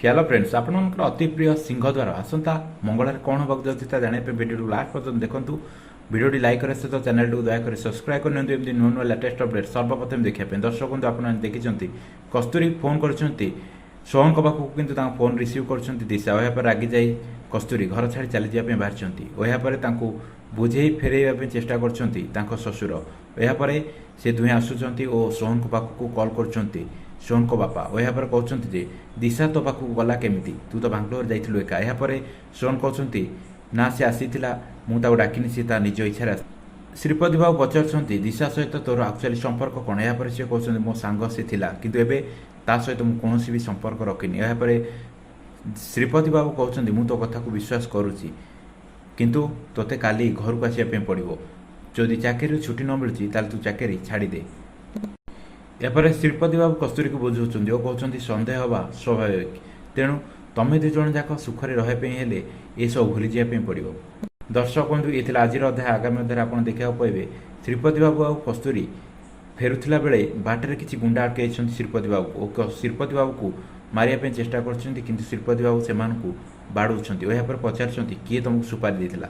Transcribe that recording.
Hello friends, ଆପଣଙ୍କର ଅତି ପ୍ରିୟ ସିଂହଦ୍ୱାର ଆସନ୍ତା ମଙ୍ଗଳବାର କ'ଣ ହେବାକୁ ଯାଉଛି ତା ଜାଣିବା ପାଇଁ ଭିଡ଼ିଓକୁ ଲାଷ୍ଟ ପର୍ଯ୍ୟନ୍ତ ଦେଖନ୍ତୁ। ଭିଡ଼ିଓଟି ଲାଇକ୍ କରିବା ସହିତ ଚ୍ୟାନେଲଟିକୁ ଦୟାକରି ସବସ୍କ୍ରାଇବ୍ କରିନିଅନ୍ତୁ ଏମିତି ନୂଆ ନୂଆ ଲାଟେଷ୍ଟ ଅପଡେଟ୍ ସର୍ବପ୍ରଥମେ ଦେଖିବା ପାଇଁ। ଦର୍ଶକ ବନ୍ଧୁ, ଆପଣମାନେ ଦେଖିଛନ୍ତି କସ୍ତୁରୀ ଫୋନ୍ କରିଛନ୍ତି ସୋହନଙ୍କ ପାଖକୁ, କିନ୍ତୁ ତାଙ୍କ ଫୋନ୍ ରିସିଭ୍ କରୁଛନ୍ତି ଦିଶା। ଏହାପରେ ରାଗିଯାଇ କସ୍ତୁରୀ ଘର ଛାଡ଼ି ଚାଲିଯିବା ପାଇଁ ବାହାରିଛନ୍ତି ଓ ଏହାପରେ ତାଙ୍କୁ ବୁଝେଇ ଫେରାଇବା ପାଇଁ ଚେଷ୍ଟା କରୁଛନ୍ତି ତାଙ୍କ ଶ୍ୱଶୁର। ଏହାପରେ ସେ ଦୁହେଁ ଆସୁଛନ୍ତି ଓ ସୋହନଙ୍କ ପାଖକୁ କଲ୍ କରୁଛନ୍ତି ସୋହନଙ୍କ ବାପା ଓ ଏହାପରେ କହୁଛନ୍ତି ଯେ ଦିଶା ତୋ ପାଖକୁ ଗଲା କେମିତି? ତୁ ତ ବାଙ୍ଗଲୋର ଯାଇଥିଲୁ ଏକା। ଏହାପରେ ସୋହନ କହୁଛନ୍ତି, ନା, ସେ ଆସିଥିଲା, ମୁଁ ତାକୁ ଡାକିନି, ସେ ତା ନିଜ ଇଚ୍ଛାରେ। ଶ୍ରୀପତି ବାବୁ ପଚାରୁଛନ୍ତି, ଦିଶା ସହିତ ତୋର ଆକ୍ଚୁଆଲି ସମ୍ପର୍କ କ'ଣ? ଏହାପରେ ସେ କହୁଛନ୍ତି, ମୋ ସାଙ୍ଗ ସେ ଥିଲା, କିନ୍ତୁ ଏବେ ତା ସହିତ ମୁଁ କୌଣସି ବି ସମ୍ପର୍କ ରଖିନି। ଏହାପରେ ଶ୍ରୀପତି ବାବୁ କହୁଛନ୍ତି, ମୁଁ ତୋ କଥାକୁ ବିଶ୍ୱାସ କରୁଛି, କିନ୍ତୁ ତୋତେ କାଲି ଘରକୁ ଆସିବା ପାଇଁ ପଡ଼ିବ। ଯଦି ଚାକିରିରୁ ଛୁଟି ନ ମିଳୁଛି, ତାହେଲେ ତୁ ଚାକିରି ଛାଡ଼ିଦେ। ଏହାପରେ ଶ୍ରୀପତି ବାବୁ କସ୍ତୁରୀକୁ ବୁଝାଉଛନ୍ତି ଓ କହୁଛନ୍ତି, ସନ୍ଦେହ ହେବା ସ୍ୱାଭାବିକ, ତେଣୁ ତମେ ଦୁଇ ଜଣ ଯାକ ସୁଖରେ ରହିବା ପାଇଁ ହେଲେ ଏସବୁ ଭୁଲିଯିବା ପାଇଁ ପଡ଼ିବ। ଦର୍ଶକ ବନ୍ଧୁ, ଏ ଥିଲା ଆଜିର ଅଧ୍ୟାୟ। ଆଗାମୀ ଅଧ୍ୟାୟରେ ଆପଣ ଦେଖିବାକୁ ପାଇବେ ଶ୍ରୀପତି ବାବୁ ଆଉ କସ୍ତୁରୀ ଫେରୁଥିଲା ବେଳେ ବାଟରେ କିଛି ଗୁଣ୍ଡା ଅଟକାଇଛନ୍ତି ଶ୍ରୀପତି ବାବୁକୁ ଓ ଶ୍ରୀପତି ବାବୁକୁ ମାରିବା ପାଇଁ ଚେଷ୍ଟା କରୁଛନ୍ତି, କିନ୍ତୁ ଶ୍ରୀପତି ବାବୁ ସେମାନଙ୍କୁ ବାଡ଼ଉଛନ୍ତି ଓ ଏହାପରେ ପଚାରୁଛନ୍ତି, କିଏ ତୁମକୁ ସୁପାରି ଦେଇଥିଲା?